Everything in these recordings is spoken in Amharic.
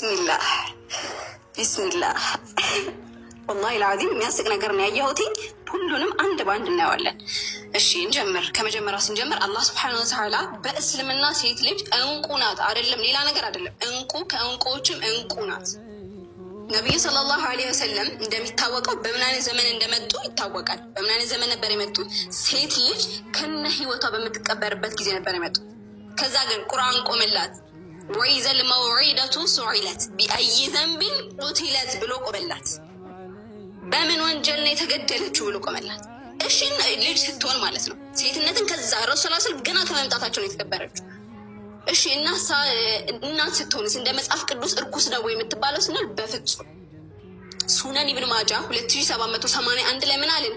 ቢስሚላህ ቢስሚላህ። ወላሂ ልዓዚም የሚያስቅ ነገር ነው ያየሁትኝ። ሁሉንም አንድ በአንድ እናየዋለን። እሺ እንጀምር። ከመጀመሪያው ስንጀምር አላህ ስብሐነሁ ወተዓላ በእስልምና ሴት ልጅ እንቁ ናት፣ አይደለም ሌላ ነገር አይደለም። እንቁ ከእንቁዎችም እንቁ ናት። ነቢዩ ሰለላሁ ዐለይሂ ወሰለም እንደሚታወቀው በምን አይነት ዘመን እንደመጡ ይታወቃል። በምን አይነት ዘመን ነበር የመጡት? ሴት ልጅ ከነ ህይወቷ በምትቀበርበት ጊዜ ነበር የመጡት። ከዛ ግን ቁርአን ቆመላት። وإذا الموءودة سئلت بأي ذنب قتلت ብሎ ቆመላት። በምን ወንጀል ነው የተገደለችው ብሎ ቆመላት። እሺ ልጅ ስትሆን ማለት ነው። ሴትነትን ከዛ ረሱላ ስል ገና ከመምጣታቸው ነው የተከበረችው። እሺ እናት ስትሆንስ እንደ መጽሐፍ ቅዱስ እርኩስ ነው ወይ የምትባለው ስንል በፍጹም። ሱነን ኢብን ማጃ 2781 ላይ ምን አለን?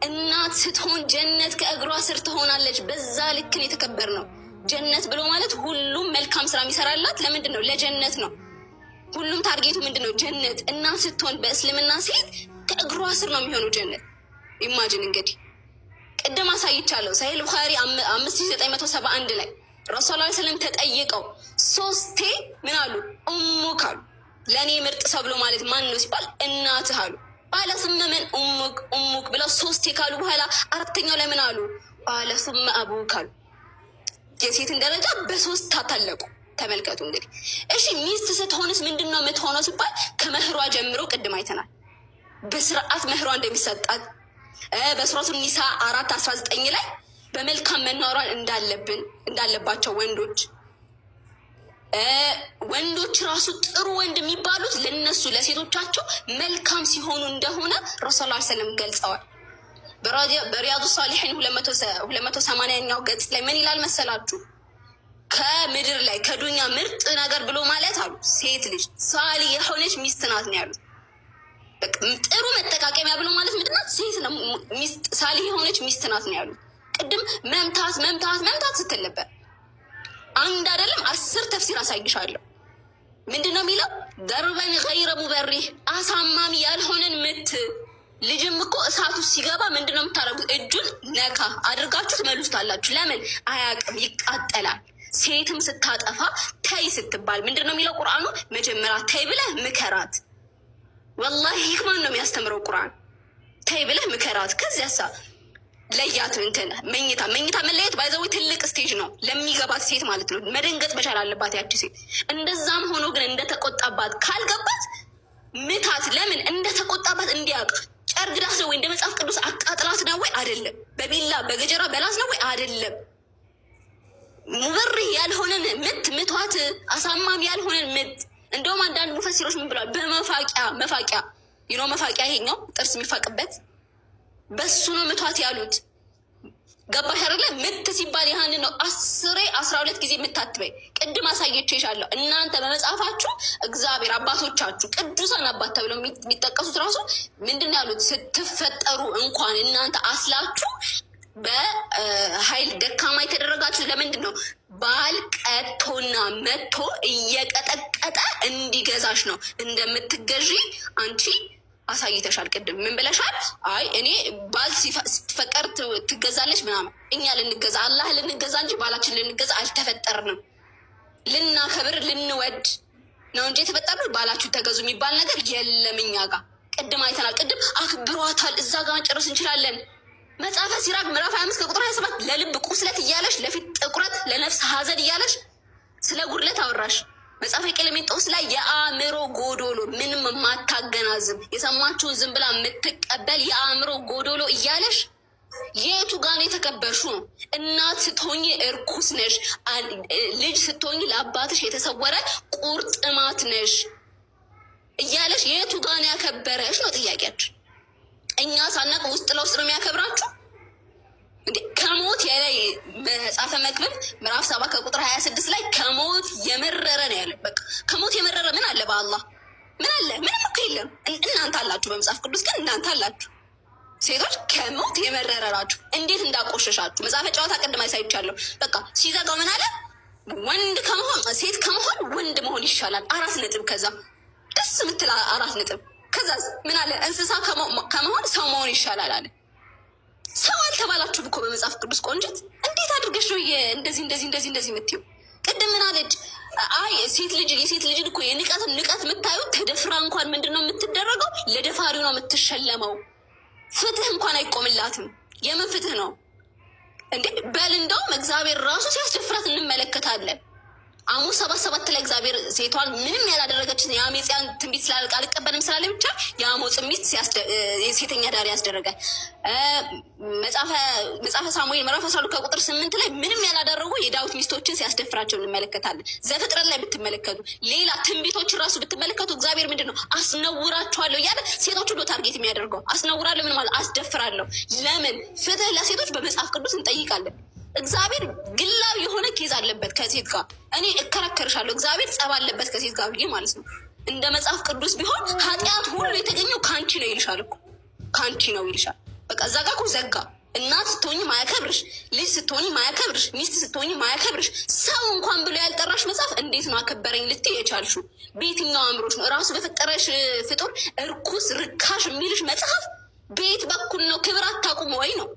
እናት ስትሆን ጀነት ከእግሯ ስር ትሆናለች። በዛ ልክን የተከበር ነው። ጀነት ብሎ ማለት ሁሉም መልካም ስራ የሚሰራላት ለምንድን ነው? ለጀነት ነው። ሁሉም target ኡ ምንድን ነው? ጀነት። እናት ስትሆን በእስልምና ሴት ከእግሯ ስር ነው የሚሆነው ጀነት። Imagine እንግዲህ ቅድም አሳይቻለሁ። ሳሂህ ቡኻሪ 5971 ላይ ረሱል ላ ስለም ተጠይቀው ሶስቴ ምን አሉ? أمك አሉ። ለእኔ ምርጥ ሰው ብሎ ማለት ማን ነው ሲባል እናትህ አሉ። قال ثم من أمك أمك ብለው ሶስቴ ካሉ በኋላ አራተኛው ላይ ምን አሉ? قال ثم أبوك አሉ። የሴትን ደረጃ በሶስት ታታለቁ። ተመልከቱ እንግዲህ። እሺ ሚስት ስትሆንስ ምንድን ነው የምትሆነው ሲባል ከመህሯ ጀምሮ ቅድም አይተናል። በስርዓት መህሯ እንደሚሰጣት በሱረቱ ኒሳ 4:19 ላይ በመልካም መኗኗር እንዳለብን እንዳለባቸው ወንዶች ወንዶች ራሱ ጥሩ ወንድ የሚባሉት ለነሱ ለሴቶቻቸው መልካም ሲሆኑ እንደሆነ ረሱል ላ ሰለም ገልጸዋል። በሪያዱ ሳሊሒን 280ኛው ገጽ ላይ ምን ይላል መሰላችሁ? ከምድር ላይ ከዱኛ ምርጥ ነገር ብሎ ማለት አሉ ሴት ልጅ ሳሊ የሆነች ሚስት ናት ነው ያሉት። ጥሩ መጠቃቀሚያ ብሎ ማለት ምንድናት? ሴት ሳሊ የሆነች ሚስት ናት ነው ያሉት። ቅድም መምታት መምታት መምታት ስትል ነበር። አንድ አይደለም 10 ተፍሲር አሳይሻለሁ። ምንድን ነው የሚለው? ضربا غير مبرح አሳማሚ ያልሆነን ምት። ልጅም እኮ እሳቱ ሲገባ ምንድን ነው የምታደርጉት? እጁን ነካ አድርጋችሁ ትመልሱታላችሁ። ለምን? አያውቅም፣ ይቃጠላል። ሴትም ስታጠፋ ተይ ስትባል ምንድን ነው የሚለው ቁርአኑ? መጀመሪያ ተይ ብለህ ምከራት። ወላሂ ሂክማን ነው የሚያስተምረው ቁርአን። ተይ ብለህ ምከራት። ከዚያሳ ለያት። እንትን መኝታ መኝታ መለየት by the way ትልቅ stage ነው ለሚገባት ሴት ማለት ነው። መደንገጥ መቻል አለባት ያቺ ሴት። እንደዛም ሆኖ ግን እንደተቆጣባት ካልገባት ምታት። ለምን እንደተቆጣባት እንዲያውቅ። ጨርግዳት ነው ወይ? እንደ መጽሐፍ ቅዱስ አቃጥላት ነው ወይ? አይደለም። በቢላ በገጀራ በላት ነው ወይ? አይደለም። مبرح ያልሆነን ምት ምቷት፣ አሳማሚ ያልሆነን ምት። እንደውም አንዳንድ ሙፈሲሮች ምን ብለዋል? በመፋቂያ መፋቂያ መፋቂያ ይሄኛው ጥርስ የሚፋቅበት በሱ ነው ምቷት ያሉት። ገባሽ አይደለ? ምት ሲባል ያህንን ነው። 10 12 ጊዜ የምታትበይ ቅድም አሳየቼሻለሁ። እናንተ በመጽሐፋችሁ እግዚአብሔር አባቶቻችሁ ቅዱሳን አባት ተብለው የሚጠቀሱት ራሱ ምንድን ነው ያሉት? ስትፈጠሩ እንኳን እናንተ አስላችሁ በኃይል ደካማ የተደረጋችሁ ለምንድን ነው? ባል ቀጥቶና መጥቶ እየቀጠቀጠ እንዲገዛሽ ነው። እንደምትገዢ አንቺ አሳይተሻል። ቅድም ምን ብለሻል? አይ እኔ ባል ስትፈቀር ትገዛለች ምናምን። እኛ ልንገዛ አላህ ልንገዛ እንጂ ባላችን ልንገዛ አልተፈጠርንም። ልናከብር ልንወድ ነው እንጂ የተፈጠርነው ባላችሁ ተገዙ የሚባል ነገር የለም እኛ ጋር። ቅድም አይተናል። ቅድም አክብሯታል። እዛ ጋር መጨረስ እንችላለን። መጽሐፈ ሲራክ ምዕራፍ 25 ከቁጥር 27 ለልብ ቁስለት እያለሽ ለፊት ጥቁረት ለነፍስ ሀዘን እያለሽ ስለ ጉድለት አወራሽ። መጽሐፈ ቀሌምንጦስ ላይ የአእምሮ ጎዶሎ ምንም የማታገናዝብ የሰማችውን ዝም ብላ የምትቀበል የአእምሮ ጎዶሎ እያለሽ የቱ ጋር ነው የተከበርሽው? ነው እናት ስትሆኝ እርኩስ ነሽ። ልጅ ስትሆኝ ለአባትሽ የተሰወረ ቁርጥማት ነሽ እያለሽ የቱ ጋር ነው ያከበረሽ ነው ጥያቄያችን። እኛ ሳናቅ ውስጥ ለውስጥ ነው የሚያከብራችሁ። ከሞት የላይ መጽሐፈ መክብብ ምዕራፍ 7 ከቁጥር 26 ላይ ከሞት የመረረ ነው ያለ። በቃ ከሞት የመረረ ምን አለ? በአላህ ምን አለ? ምንም እኮ የለም። እናንተ አላችሁ፣ በመጽሐፍ ቅዱስ ግን እናንተ አላችሁ ሴቶች ከሞት የመረረ ናችሁ። እንዴት እንዳቆሸሻችሁ መጽሐፈ ጨዋታ ቅድም አይሳይቻለሁ። በቃ ሲዘጋው ምን አለ? ወንድ ከመሆን ሴት ከመሆን ወንድ መሆን ይሻላል። 4 ነጥብ። ከዛ ደስ የምትል 4 ነጥብ። ከዛ ምን አለ? እንስሳ ከመሆን ሰው መሆን ይሻላል አለ። ሰው አልተባላችሁም እኮ በመጽሐፍ ቅዱስ። ቆንጅት እንዴት አድርገሽ ነው እንደዚህ እንደዚህ እንደዚህ እንደዚህ የምትይው? ቅድም ምን አለች? አይ ሴት ልጅ የሴት ልጅን እኮ የንቀትም ንቀት የምታዩት ተደፍራ እንኳን ምንድን ነው የምትደረገው? ለደፋሪው ነው የምትሸለመው። ፍትህ እንኳን አይቆምላትም። የምን ፍትህ ነው እንዴ? በል እንደውም እግዚአብሔር ራሱ ሲያስደፍራት እንመለከታለን። አሞጽ 7:7 ላይ እግዚአብሔር ሴቷን ምንም ያላደረገችን የአሜፅያን ትንቢት አልቀበልም ስላለ ብቻ የአሞጽ ሚስት ሴተኛ አዳሪ ያስደረጋል። መጽሐፈ ሳሙኤል ምዕራፍ 12 ከቁጥር 8 ላይ ምንም ያላደረጉ የዳዊት ሚስቶችን ሲያስደፍራቸው እንመለከታለን። ዘፍጥረት ላይ ብትመለከቱ፣ ሌላ ትንቢቶችን ራሱ ብትመለከቱ እግዚአብሔር ምንድን ነው አስነውራቸዋለሁ እያለ ሴቶች ሁሉ target የሚያደርገው አስነውራለሁ፣ ምን ማለት አስደፍራለሁ። ለምን ፍትህ ለሴቶች በመጽሐፍ ቅዱስ እንጠይቃለን። እግዚአብሔር ግላዊ የሆነ case አለበት ከሴት ጋር። እኔ እከራከርሻለሁ። እግዚአብሔር ጸብ አለበት ከሴት ጋር ብዬ ማለት ነው። እንደ መጽሐፍ ቅዱስ ቢሆን ኃጢአት ሁሉ የተገኘው ከአንቺ ነው ይልሻል እኮ፣ ከአንቺ ነው ይልሻል። በቃ እዛ ጋ እኮ ዘጋ። እናት ስትሆኝ ማያከብርሽ፣ ልጅ ስትሆኝ ማያከብርሽ፣ ሚስት ስትሆኝ ማያከብርሽ፣ ሰው እንኳን ብሎ ያልጠራሽ መጽሐፍ እንዴት ነው አከበረኝ ልትይ የቻልሽው? በየትኛው አእምሮሽ ነው? እራሱ በፈጠረሽ ፍጡር እርኩስ ርካሽ የሚልሽ መጽሐፍ በየት በኩል ነው? ክብር አታውቁም ወይ ነው?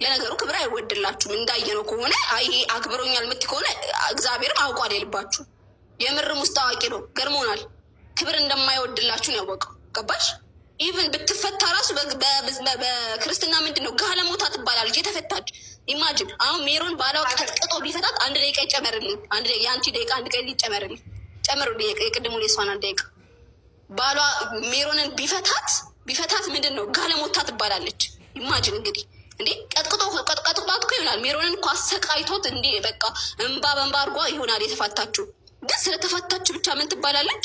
ለነገሩ ክብር አይወድላችሁም። እንዳየነው ከሆነ አይ አክብሮኛል ምት ከሆነ እግዚአብሔርም አውቋል የልባችሁ የምርም ውስጥ አዋቂ ነው። ገርሞናል። ክብር እንደማይወድላችሁ ነው ያወቀው። ገባሽ? Even ብትፈታ ራሱ በክርስትና ምንድን ነው ጋለሞታ ትባላለች። የተፈታች imagine። አሁን ሜሮን ባሏ ቀጥቅጦ ቢፈታት አንድ ደቂቃ ይጨመርልኝ፣ የአንቺ ደቂቃ አንድ ቀን ይጨመርልኝ፣ ጨምሩልኝ፣ የቅድሙን የሷን አንድ ደቂቃ። ባሏ ሜሮንን ቢፈታት ምንድን ነው ጋለሞታ ትባላለች። Imagine እንግዲህ እንዴ ቀጥቅጦ ቀጥቅጧት እኮ ይሆናል። ሜሮንን እኮ አሰቃይቶት እንዴ በቃ እንባ በእንባ አድርጓ ይሆናል የተፋታችው። ግን ስለተፋታች ብቻ ምን ትባላለች?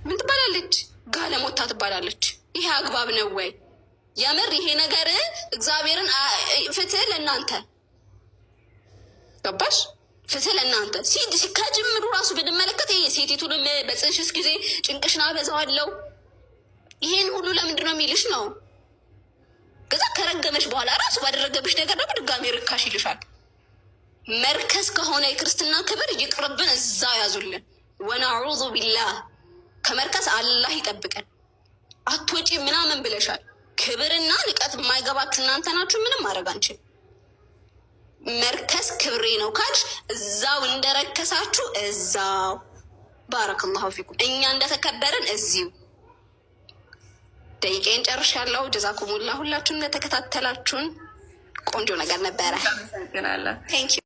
ምን ትባላለች? ጋለሞታ ትባላለች። ይሄ አግባብ ነው ወይ? የምር ይሄ ነገር እግዚአብሔርን ፍትህ ለእናንተ ገባሽ? ፍትህ ለእናንተ ከጅምሩ ራሱ ብንመለከት ይሄ ሴቲቱንም በፅንሽስ ጊዜ ጭንቅሽን አበዛዋለሁ ይሄን ሁሉ ለምንድን ነው የሚልሽ ነው። ከዛ ከረገመሽ በኋላ ራሱ ባደረገብሽ ነገር ደግሞ ድጋሚ ርካሽ ይልሻል። መርከስ ከሆነ የክርስትና ክብር ይቅርብን፣ እዛ ያዙልን። ونعوذ بالله ከመርከስ አላህ ይጠብቀን። አትወጪ ምናምን ብለሻል። ክብርና ንቀት የማይገባችሁ እናንተ ናችሁ። ምንም ማድረግ አንችል። መርከስ ክብሬ ነው ካልሽ እዛው እንደረከሳችሁ እዛው። بارك الله فيكم። እኛ እንደተከበርን እዚሁ ደቂቃዬን ጨርሻለሁ። جزاكم الله ሁላችሁም ለተከታተላችሁን ቆንጆ ነገር ነበረ።